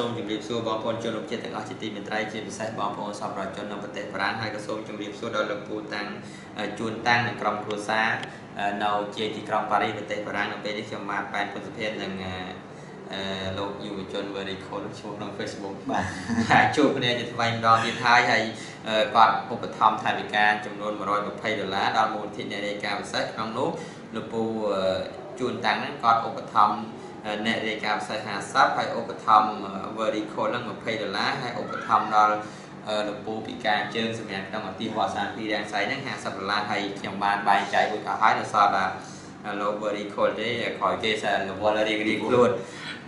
មជម្រាបសួរបងប្អូនជនរួមជាតិទាំងអស់ជាទីមេត្រីជាពិសេសបងប្អូនសប្បុរសជននៅប្រទេសបារាំងហើយក៏សូមជម្រាបសួរដល់លោកពូតាំងជួនតាំងនិងក្រុមគ្រួសារនៅជាទីក្រុងប៉ារីសប្រទេសបារាំងនៅពេលនេះខ្ញុំបាទប៉ែនពុទ្ធភាពនិងលោកយុវជន Very Cool ឈ្មោះក្នុង Facebook បាទជួបគ្នាជាថ្មីម្ដងទៀតហើយហើយគាត់ឧបត្ថម្ភថវិកាចំនួន120ដុល្លារដល់មូលនិធិអ្នករាយការណ៍ពិសេសក្នុងនោះលោកពូជួនតាំងហ្នឹងគាត់ឧបត្ថម្ភអ្នករាយការណ៍ពិសេស50ហើយឧបត្ថម្ភ Very Cool ហ្នឹង20ដុល្លារហើយឧបត្ថម្ភដល់លោកពូពិការជើងសម្រាប់ក្នុងអតិវត្តសានពីរាំងសីហ្នឹង50ដុល្លារហើយខ្ញុំបានបែងចែកមួយក៏ហើយនៅសល់តែលោក Very Cool ទេក្រោយគេសែរវល់រៀងរៀងខ្លួន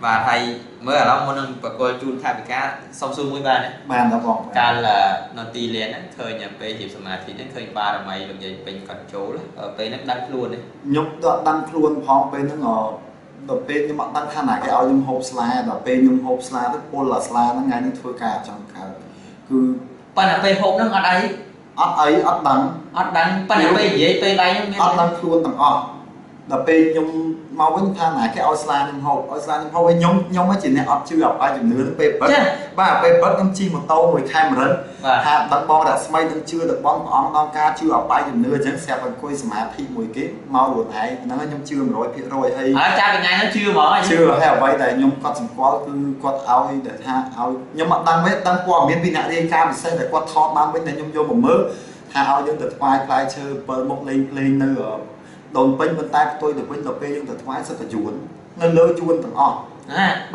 បាទហើយមើលអារម្មណ៍មុននឹងបកគលជូនថវិកាសុំសួរមួយបាទបានដល់បងកាលនៅទីលានហ្នឹងឃើញពេលជាសមាធិហ្នឹងឃើញបារមីលោកយាយពេញគាត់ចូលពេលហ្នឹងដឹងខ្លួនទេខ្ញុំដឹងខ្លួនផងពេលហ្នឹងដល់ពេលខ្ញុំអត់ដឹងថាណាគេឲ្យខ្ញុំហូបស្លាដល់ពេលខ្ញុំហូបស្លាទៅពុលអាស្លាហ្នឹងថ្ងៃនេះធ្វើការចង់កើតគឺប៉ុន្តែពេលហូបហ្នឹងអត់អីអត់អីអត់ដឹងអត់ដឹងប៉ុន្តែពេលនិយាយពេលដៃហ្នឹងមានអត់ដឹងខ្លួនទាំងអស់ដល់ពេលខ្ញុំមកវិញថាណាគេឲ្យស្លាខ្ញុំហូបឲ្យស្លាខ្ញុំហូបហើយខ្ញុំជាអ្នកអត់ជឿអបាយជំនឿពេលព្រឹកបាទពេលព្រឹកខ្ញុំជិះម៉ូតូមួយខេមរិនថាដឹងបងរស្មីនឹងជឿទៅបងព្រះអង្គដល់ការជឿអបាយជំនឿអញ្ចឹងស្រាប់អង្គុយសមាធិមួយគេមកខ្លួនឯងហ្នឹងខ្ញុំជឿ100%ហើយហើយចាប់ថ្ងៃហ្នឹងជឿហ្មងជឿហើយអ្វីដែលខ្ញុំគាត់សម្គាល់គឺគាត់ឲ្យដែលថាឲ្យខ្ញុំអត់ដឹងទេដឹងព័ត៌មានពីអ្នករាយការណ៍ពិសេសដែលគាត់ថតបានវិញដែលខ្ញុំយកមកមើលថាឲ្យយើងទៅថ្វាយផ្លែឈើ7មុខលេងភ្លេងនៅដូនពេញប៉ុន្តែផ្ទុយទៅវិញដល់ពេលយើងទៅថ្វាយសិតតែយួននៅលើយួនទាំងអស់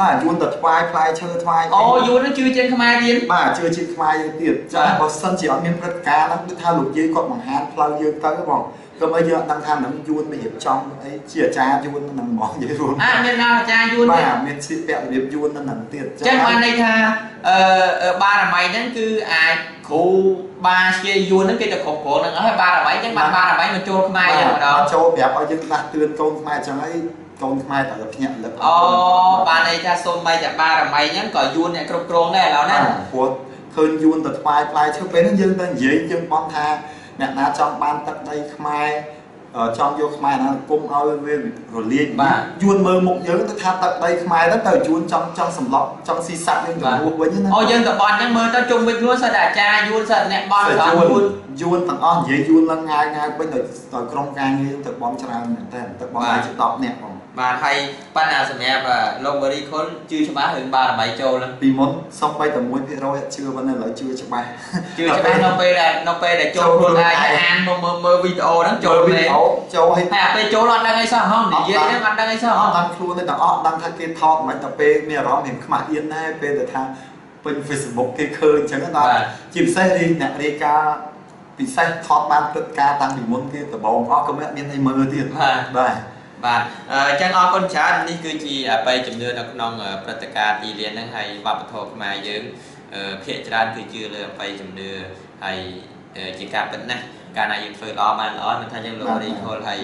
បាទយួនទៅថ្វាយផ្លែឈើថ្វាយអូយួនហ្នឹងជឿជាងខ្មែរទៀតបាទជឿជាងខ្មែរយើងទៀតចាបើសិនជាអត់មានព្រឹត្តិការណ៍ហ្នឹងគឺថាលោកយាយគាត់បង្ហាញផ្លូវយើងទៅបងក៏មិនយើងអត់ដឹងថានឹងយួនមករៀបចំអីជាអាចារ្យយួនហ្នឹងហ្មងនិយាយរួមអាមានអាចារ្យយួនបាទមានស្លៀកពាក់របៀបយួនហ្នឹងទៀតចឹងបានន័យថាបារមីហ្នឹងគឺអាចគ្រូបាជាយួនហ្នឹងគេទៅគ្រប់គ្រងហ្នឹងហើយបារមីចឹងបានបារមីមកចូលខ្មែរយ៉ាងម្ដងចូលប្រាប់ឲ្យយើងដាស់តឿនកូនខ្មែរចឹងហើយកូនខ្មែរត្រូវតែភ្ញាក់លឹកអូបានន័យថាសូម្បីតែបារមីហ្នឹងក៏យួនអ្នកគ្រប់គ្រងដែរឥឡូវណាព្រោះឃើញយួនទៅថ្វាយផ្លែឈើពេលហ្នឹងយើងទៅនិយាយយើងបន់ថាអ្នកណាចង់បានទឹកដីខ្មែរចង់យកខ្មែរណាគុំឲ្យវារលាយយួនមើលមុខយើងទៅថាទឹកដីខ្មែរទៅទៅយួនចង់សម្លប់ចង់ស៊ីសាក់យើងទៅរស់វិញណាអូយើងទៅបន់ហ្នឹងមើលទៅជុំវិញខ្លួនសិតតែអាចារ្យយួនសិតអ្នកបន់ទាំងយួនយួនទាំងអស់និយាយយួនឡើងងាយងាយវិញដោយក្រុមការងារទៅបន់ច្រើនមែនតើទៅបន់ឲ្យ10នាក់បងបាទហើយប៉ុន្តែសម្រាប់លោក Very Cool ជឿច្បាស់រឿងបារមីចូលហ្នឹងពីមុនសំបីតែ1%អត់ជឿប៉ុន្តែឥឡូវជឿច្បាស់ជឿច្បាស់នៅពេលដែលចូលខ្លួនឯងអានមើលវីដេអូហ្នឹងចូលវីដេអូចូលហើយតែពេលចូលអត់ដឹងអីសោះហងនិយាយហ្នឹងអត់ដឹងអីសោះអត់ដឹងខ្លួនទេទាំងអស់ដឹងថាគេថតមិនតែពេលមានអារម្មណ៍រៀងខ្មាស់អៀនដែរពេលដែលថាពេញ Facebook គេឃើញអញ្ចឹងណាជាពិសេសអ្នករាយការណ៍ពិសេសថតបានព្រឹត្តិការណ៍តាំងពីមុនគេដំបូងអស់ក៏មិនមានអីមើលទៀតបាទបាទអញ្ចឹងអរគុណច្រើននេះគឺជាអបិយជំនឿនៅក្នុងព្រឹត្តិការណ៍ទីលានហ្នឹងហើយវប្បធម៌ខ្មែរយើងភាគច្រើនគឺជឿលើអបិយជំនឿហើយជាការពិតណាស់កាលណាយើងធ្វើល្អបានល្អមិនថាយើងលោករីខលហើយ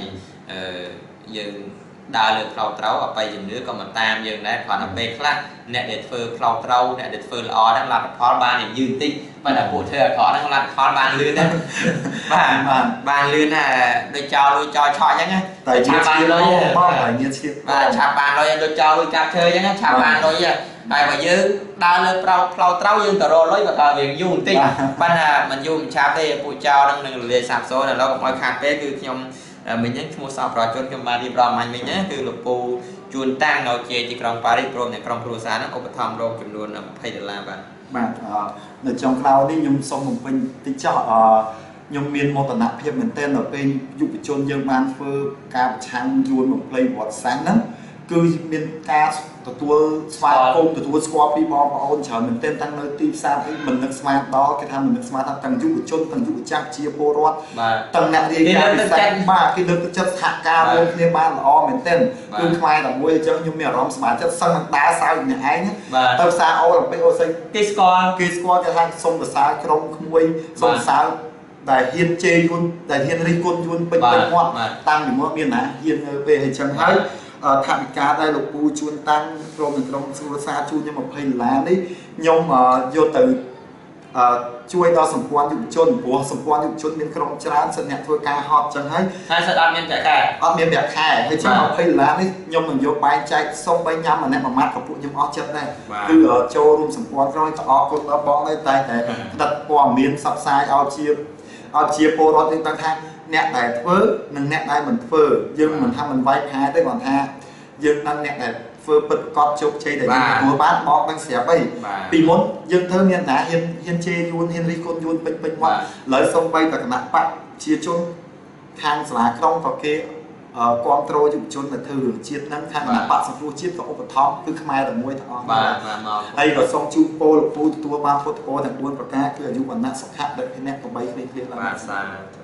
យើងដើរលើផ្លូវត្រូវអបិយជំនឿក៏មកតាមយើងដែរគ្រាន់តែពេលខ្លះអ្នកដែលធ្វើផ្លូវត្រូវអ្នកដែលធ្វើល្អហ្នឹងលទ្ធផលបានយឺតតិចប៉ុន្តែពួកធ្វើអាក្រក់ហ្នឹងលទ្ធផលបានលឿនណាស់បាទបានលឿនណាស់ដូចចោលលួចចោលឆក់អញ្ចឹងណាតែឆាប់បានលុយបងតែញាតឈៀបបាទឆាប់បានលុយដូចចោលលួចកាប់ឈើអញ្ចឹងឆាប់បានលុយតែបើយើងដើរលើផ្លូវត្រូវយើងទៅរកលុយបើតើវាយូរបន្តិចប៉ុន្តែមិនយូរមិនឆាប់ទេពួកចោលហ្នឹងនឹងរលាយសាបសូន្យឥឡូវកុំឲ្យខាតពេលគឺខ្ញុំមិញហ្នឹងឈ្មោះសប្បុរសជនខ្ញុំបានរៀបរាប់មិញណាគឺលោកពូជួនតាំងនៅជាទីក្រុងប៉ារីសព្រមទាំងក្រុមគ្រួសារហ្នឹងឧបត្ថម្ភរោគចំនួន20ដុល្លារបាទបាទនៅចុងក្រោយនេះខ្ញុំសូមបំពេញតិចចុះខ្ញុំមានមោទនភាពមែនទែនដល់ពេលយុវជនយើងបានធ្វើការប្រឆាំងយួនបំភ្លៃប្រវត្តិសាស្ត្រហ្នឹងគឺមានការទទួលស្វាគមន៍ទទួលស្គាល់ពីបងប្អូនច្រើនមែនទែនតាំងនៅទីផ្សារអីមិននឹកស្មានដល់គេថាមិននឹកស្មានថាទាំងយុវជនទាំងយុវចាស់ជាពលរដ្ឋទាំងអ្នករាយការណ៍ពិសេសបាទគេលើកទឹកចិត្តសហការរួមគ្នាបានល្អមែនទែនគឺខ្មែរតែមួយអញ្ចឹងខ្ញុំមានអារម្មណ៍សប្បាយចិត្តសឹងនឹងដើរសើចម្នាក់ឯងទៅផ្សារអូឡ িম্প ិកអូសីគេស្គាល់គេស្គាល់គេថាសុំសរសើរក្រុមក្មួយសុំសរសើរដែលហ៊ានជេរយួនដែលហ៊ានរិះគន់យួនពេញពេញមាត់តាំងពីមុនមានណាហ៊ានពេលអញ្ចឹងហើយថវិកាដែលលោកពូជួនតាំងព្រមនឹងក្រុមគ្រួសារជូនខ្ញុំ20ដុល្លារនេះខ្ញុំយកទៅ ជួយដល់សម្ព័ន្ធយុវជនព្រោះសម្ព័ន្ធយុវជនមានក្រុមច្រើនសិតអ្នកធ្វើការហត់ចឹងហើយ ហើយសិតអត់មានប្រាក់ខែ អត់មានប្រាក់ខែហើយចឹង20ដុល្លារនេះខ្ញុំនឹងយកបែងចែកសុំបីញ៉ាំម្នាក់មួយម៉ាត់ក៏ពួកខ្ញុំអស់ចិត្តដែរគឺចូលរួមសម្ព័ន្ធក្រុមក៏អរគុណដល់បងដែរតែតែផ្តិតព័ត៌មានផ្សព្វផ្សាយឲ្យជាពលរដ្ឋយើងដឹងថាអ្នកដែលធ្វើនិងអ្នកដែលមិនធ្វើយើងមិនថាមិនវាយផែទេគ្រាន់ថាយើងដឹងអ្នកដែលធ្វើពិតប្រាកដជោគជ័យដែលយើងទទួលបានបងដឹងស្រាប់អីពីមុនយើងធ្វើមានតែហ៊ានជេរយួនហ៊ានរិះគន់យួនពេញពេញមាត់ឥឡូវសូម្បីតែគណៈបកជាជនខាងសាលាក្រុងក៏គេគ្រប់គ្រងយុវជនទៅធ្វើរឿងជាតិហ្នឹងខាងគណៈបកសង្គ្រោះជាតិក៏ឧបត្ថម្ភគឺខ្មែរតែមួយទាំងអស់បាទបាទមកហើយក៏សូមជូនពរលោកពូទទួលបានពុទ្ធពរទាំង4ប្រការគឺអាយុវណ្ណៈសុខៈដឹកអ្នក8គ្នាគ្នាឡើងបាទសាធុ។